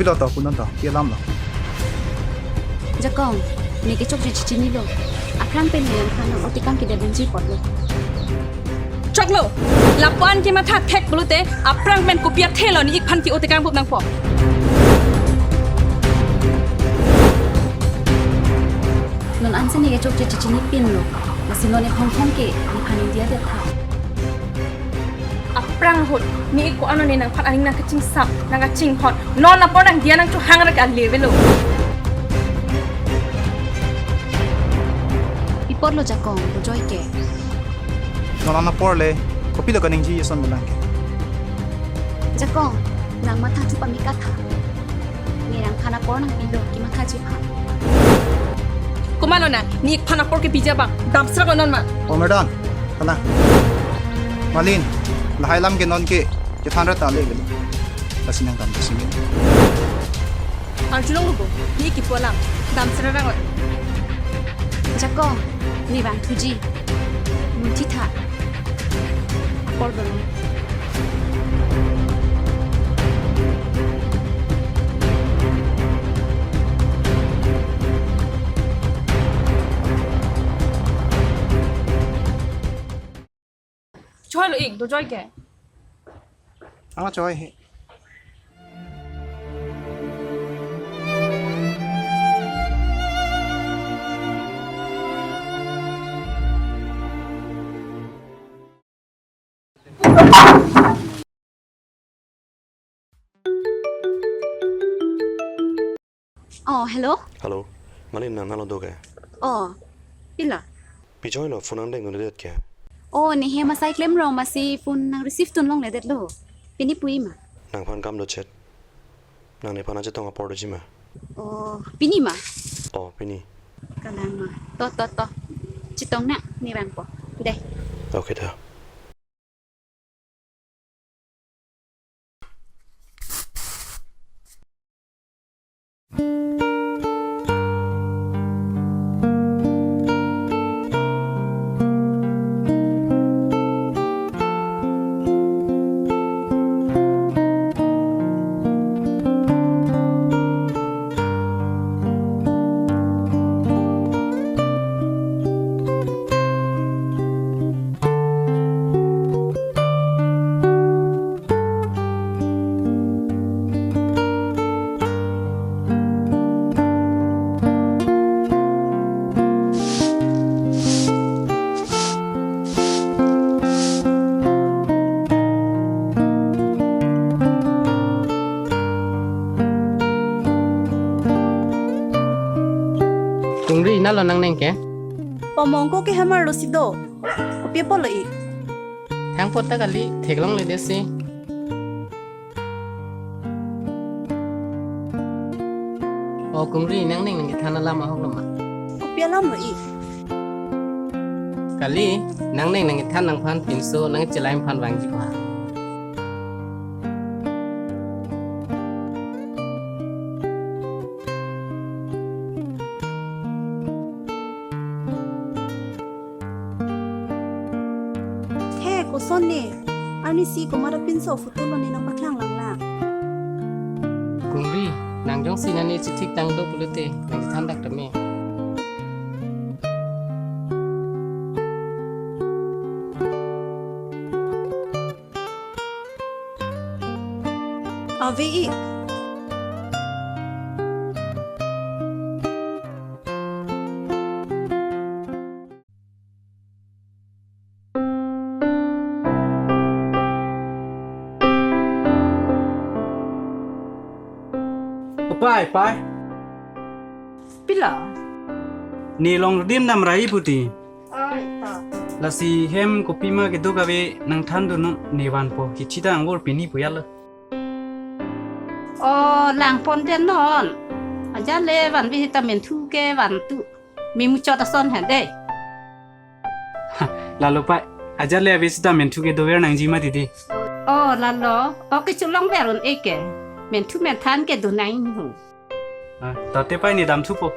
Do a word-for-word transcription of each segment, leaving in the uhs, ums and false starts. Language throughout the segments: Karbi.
Pilo to, punon to, pi alam lo. Jakong, ne kechokche chechinilo. Aphrang pen ne nangphan nang-otekang kedam unji apotlo. Choklo, lapu-an kematha thek pulote, aphrang pen kopi athe lo ne-ik aphan ke-otekang bup nangpo. Non ansi ne kechokche chechinipinlo. Lasi non ne phongphong ke nephan ningjedet tha. Aphrang ahut, ne-ik ko-an ne nangphan aning nangkachingsam, nangkachinghon. Non apor nangdiya nangchohang ra ke ale avelo. Pi apotlo Jakong, dojoike. Non an apor le, kopilo kaningje ason dolang ke. Jakong, nang mathathup amika tha. Ne nangphan apor nangpilo, kemathaji aphan. Komatlo nang, ne-ik aphan apor kepiji abang, damserap non ma. O madam, kana. Malin, lahai alam ke non ke, kethan ra ta ale avelo. Lasi nang dam kesingin. Arjulong lubo, ne-ik kipu alam, damserap ra non. Jakong, ne vangthuji. Munthi tha. Apor dolo. Choilo ik, dojoike. Ama choi he. Oh, hello? Hello. Malin, nang nalo do ke? Oh, pila? Pi ajoine lo phone nangdengdunledet ke? Oh, ne hem asai klemrong amatsi phone nang receive dunlongledetlo. Pini pu-i ma? Nangphan kam do chet. Nang nephan chetong apor doji ma? Oh, pini ma? Oh, pini. Kalang ma. To, to, to. Chetong nang, ne vangpo. Dei. Okay, to. Kungri, nalo nangneng ke? Pamongko ke hamar lo si do. Kopi apotlo ik? Thangpo ta kali, theklongledetsi. O Kungri, nangneng nangkethan alam ahok lo ma? Kopi alam lo ik? Kali, nangneng nangkethan nangphan pinso nangchelai aphan vangji pha. He, koson ne? Arnisi komat apinso photo lo ne nangpaklang langlang. Kungri, nang jongsi nani chithik tang do pulote, nangthan dak tame. Ave ik. O pai, pai. Pila? Ne longdin dam rai puti. Ai, ta. Lasi hem kopima kedo kave nangthandun non, ne vanpo, kechita angur pini puyal. O, langpon den non. Ajat le vanve seta menthu ke vantu. Memuchot ason he dei. Ha, lalo pai. Ajat le ave seta menthu ke dover nangji mati dei. O, lalo. O, kecholong ver un-e ke. Menthu menthan kedo nangji ho. Ah, tate pai, ne damthupo.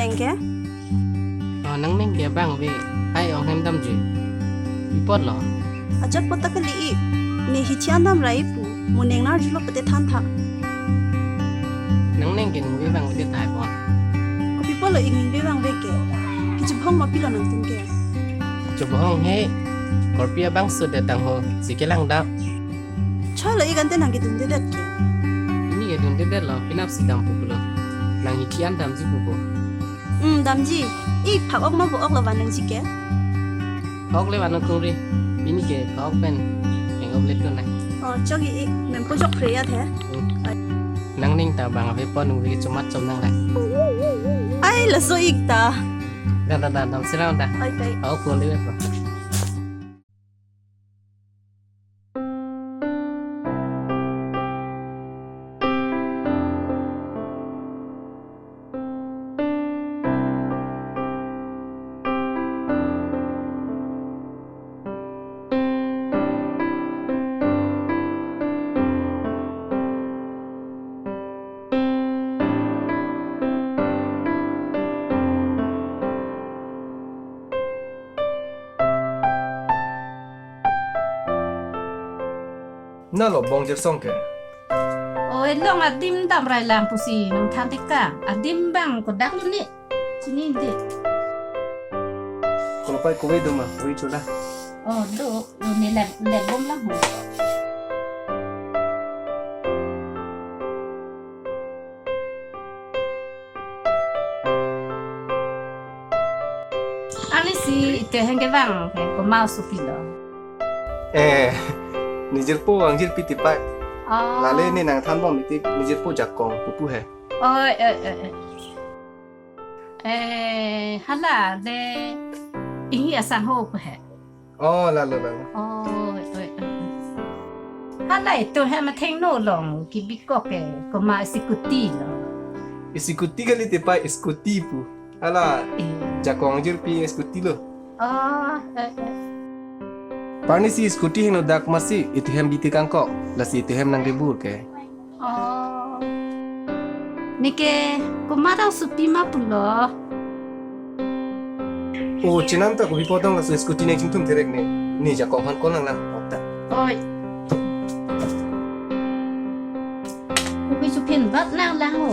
Nang ke? Oh, nangning ke bang ave. Hai ong hem damji. Pi apotlo? Ajat apot ta kali ik. Ne hithi an damra pu. Mo neng arjulo pute than tha. Nangning ke ningve vangve te thai pon. Kopi apotlo ik ningve vangve ke? Kechebohong ma pilo nangtum ke? Chebohong he. Korpi abangso det tangho. Si kelang dam. Cholo ik ante nang kedundedet ke? Pini kedundedetlo, penap si dam pu pulo. Nang hithi an damji pu pu. Hmm, damji. Ik phak-ok ma bo-ok lo van nangji ke? Phak-ok le van kungri. Pini ke phak-ok pen heng-ok le tu nang. Oh, chok ik, mem po jok phrei ya the. Hmm. Nangning ta bang ave pon ningve kechomat chom nang la. Ai, laso ik ta. Da, da, da, dam sirang da. Ai, ai. Phak-ok phone de ko. Nalo bong Jirsong ke? Oi, long adim damrai lang pusi nangthan tik ta. Adim bang kodak lo ni. Chini di. Kolopai kove do ma, kove chula. Oh, do. Lo ni lep, lep bom lang ho. Arnisi ite heng kevang ke komat osopilo? Eh, ne jirpo angjirpi tipai. Oh. Lale ne nangthan bom iti ne jirpo Jakong pupu he. Oi, oi, oi, oi. Eh, hala de inghi asangho pu he. Oh, lalo, lalo. Oh, oi, oi, oi. Hala itum hem athengno along kebikok ke komat scooty lo. Scooty kali tipai scooty pu. Hala, eh, Jakong angjirpi scooty lo. Oh, eh, eh. Arnisi scooty hingno dak masi iti hem biti kangkok, lasi iti hem nang debur ke. Oh. Neke komat osopima pulo? Oh, chenam ta kopi apot dong laso scooty nangchingthum therek ne. Ne Jakong aphan call nanglang. Oi. Kopi chuphin bat nanglang ho.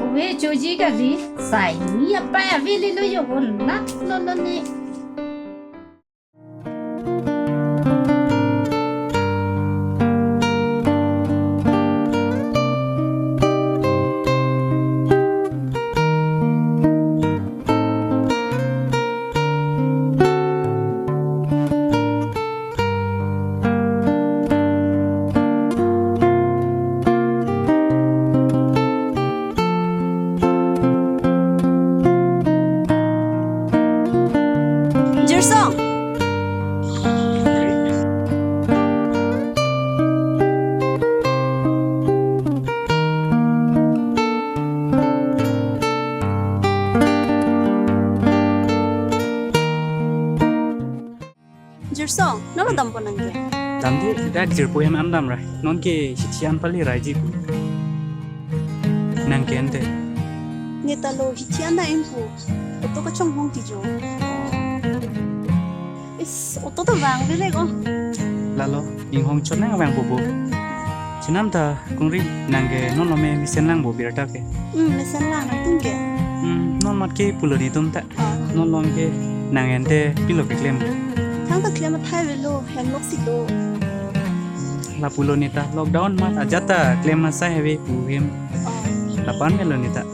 Kopi choji kali. Sai ni apai avi lilo yo bon nat lo lo ne. Jirsong. Jirsong, nalo dampo nang ke? Damde, dak jirpo hem an damra. Non ke hithi an pali raiji pu. Nang ke ante? Neta lo hithi an na impu. Auto kachonghong ti jo. Is, auto ta vangve le ko. Lalo, inghong chot nang vangpo bo. Chenam ta kungri nang ke non lo me mesen lang bo birta ke. Hmm, mesen lang nangtum ke. Hmm, non mat ke pulo netum ta. Oh. Non lo ke nang ante pilo keklem? Thang ta klem athai avelo, hem lok si do. Lapulo neta lockdown mat ajat ta klem asai ave pu hem. Oh. Lapu-an avelo neta. Oh.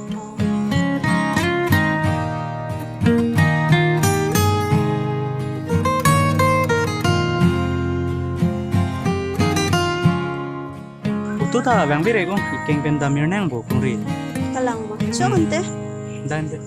Auto ta vangve re ko, ikeng pen damir nang bo kungri. Kalang ma. Chok ante. Dante.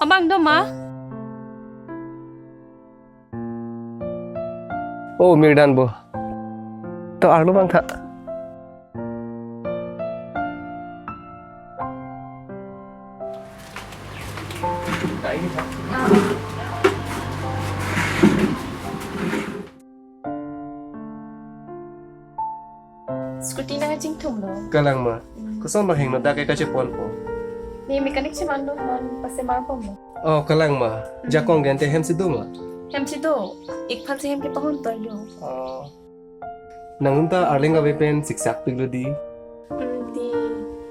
Abang do ma? Oh, mirdan bo. To arlo bang tha. Scooty nangchingthumlo. Kalang ma. Hmm. Koson lo hingno dak ke kacheponpo? Ne mechanic chemanlo, non pasemarbomlo. Oh, kalang ma. Hmm. Jakong ke ante hem si do ma? Hem si do. Ik aphan si hem kepahon toilo. Oh. Nangtum ta Arleng ave pen siksak piklo dei. Hmm, dei,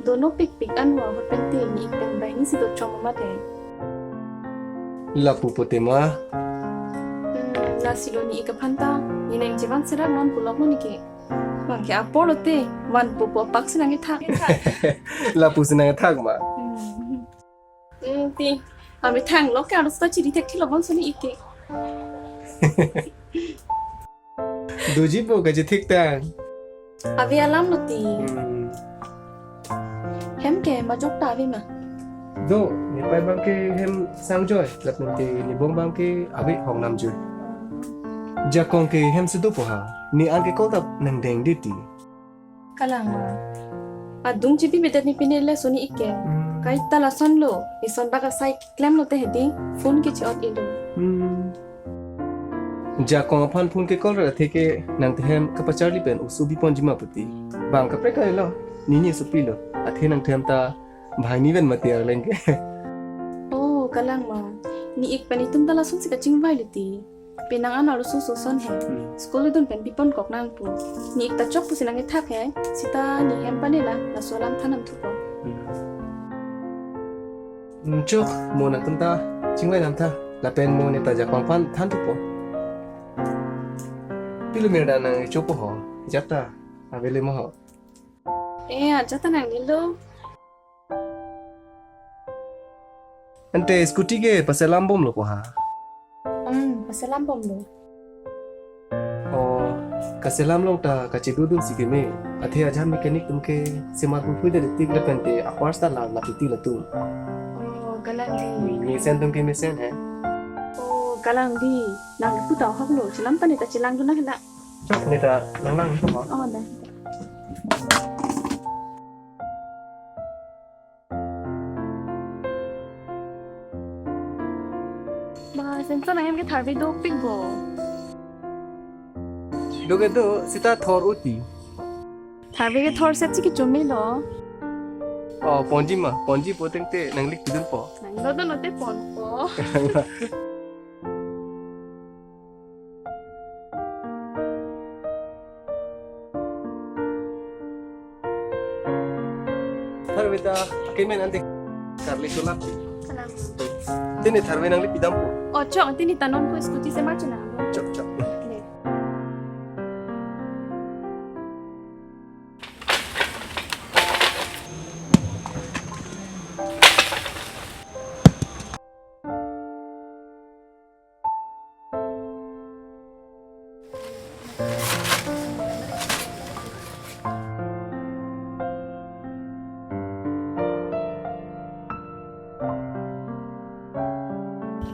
dono pikpik anwa ahut pen te ne ik pen banghini si dochom mate. Lapu pote ma. Hmm, lasi lo ne ik aphan ta, ne nangchevan serak non pulo mo ne ke. Bang ke apor lo te, vanpo pu apak si nangkethak. Lapu si nangkethak ma. Hmm. Hmm, dei, amethang lo ke arloso ta chiri thekthelo bangso ne ik ke. Dojipo kachethik tang. Ave alam lo dei. Hmm. Hem ke majok ta ave ma? Do, nepei bang ke hem sangjoi, lapen ke nebong bang ke ave hongnamjoi. Jakong ke hem si dopo ha, ne an ke kol ta nangdeng dei dei. Kalang ma. Adung chipi bedet ne pine le soni ik ke. Hmm. Kaita lasonlo. Ison bak asai klemlo te hedi. Phone ke chi-ot-ilo. Hmm. Jakong aphan phone ke call ra theke nangtum hem kapacharli pen oso biponji ma puti. Bang kaprek lo. Nini sopilo. Athe nangtum ta banghini pen mati Arleng ke. Oh, kalang ma. Ne ik pen itum ta lasonsi kachingvai lo dei. Penang an arloso soson he. Hmm. School dun pen bipon kok nangpo. Ne ik ta chok pusi nangkethak he. Sita ne hem panela, laso alam than nangthupo. Hmm. Hmm, chok, mo nangtum ta chingvai nam tha. Lapen mo ne ta Jakong aphan thanthupo. Pilo mir dan nangchopo ho. Jap ta. Avele mo ho. Eh, aja ta nangnelo. Ante scooty ke paselambomlo ko ha? Hmm, paselambomlo. Oh, kaselam long ta kachedudun si keme. Athe ajahak mechanic atum ke semat pupui da tik lapen te aparts ta la la titi latum. Oh, kalang dei. Hmm, mesen atum ke mesen he. Oh, kalang dei. Nang pu ta hoklo, chelam ta ne ta chelangdun nang hela. Ne ta nanglang. Oh, da. Ba, Semson nang hem ke tharve dopik bo. Do ke do, sita thor uti. Tharve ke thor set si kechomelo. Oh, ponji ma, ponji po tengte nanglik pidunpo. Nang do do note ponpo. Tharve ta kemen ante karli sulap. Salam. Tini tharve nangli pidampo. Oh, chok, tini ta non ko scooty semar chenam. Chok, chok. Le.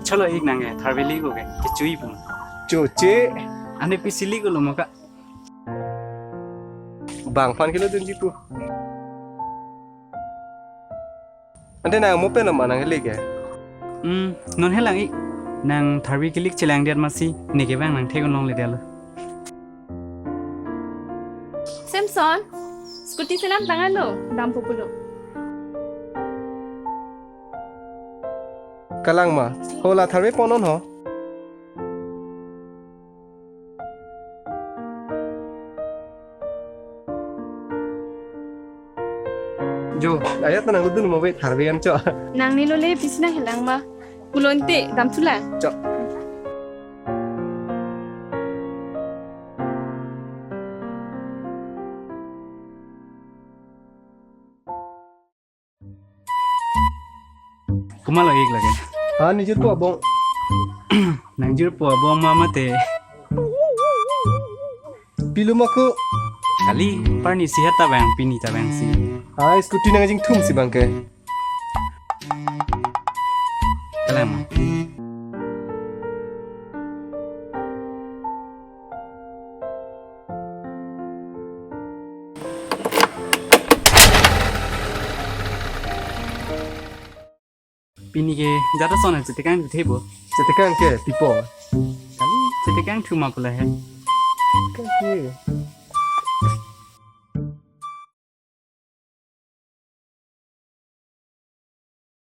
Chalo ik nang ke, tharve li ko ke, kechui pun. Choche. Ane pisi li ko lo maka. Bang aphan kilo dunji pu. Ante nang mo pen lo ma nang heli ke? Hmm, non helang ik. Nang tharve kelik chelang det masi, ne ke bang nang thek unong le det lo. Semson, scooty selam tangan lo, dam pupulo. Kalang ma, hola tharve ponon ho. Jo, ayat nang ludun mo be tharve an cho. Nang ni lo le pisi nang helang ma. Pulo ante dam thula. Cho. Komat lo ik lake? Ha, ne jirpo abong. Nang jirpo abong ma mate. Pilo ma ko? Kali, parni sihat ta bang, pini ta bang si. Ha, scooty nang jingthum si bang ke. Kalang ma. Pini ke jata son chetekang thuthe bo. Chetekang ke pipo. Kali chetekang thu ma pula he. Kali.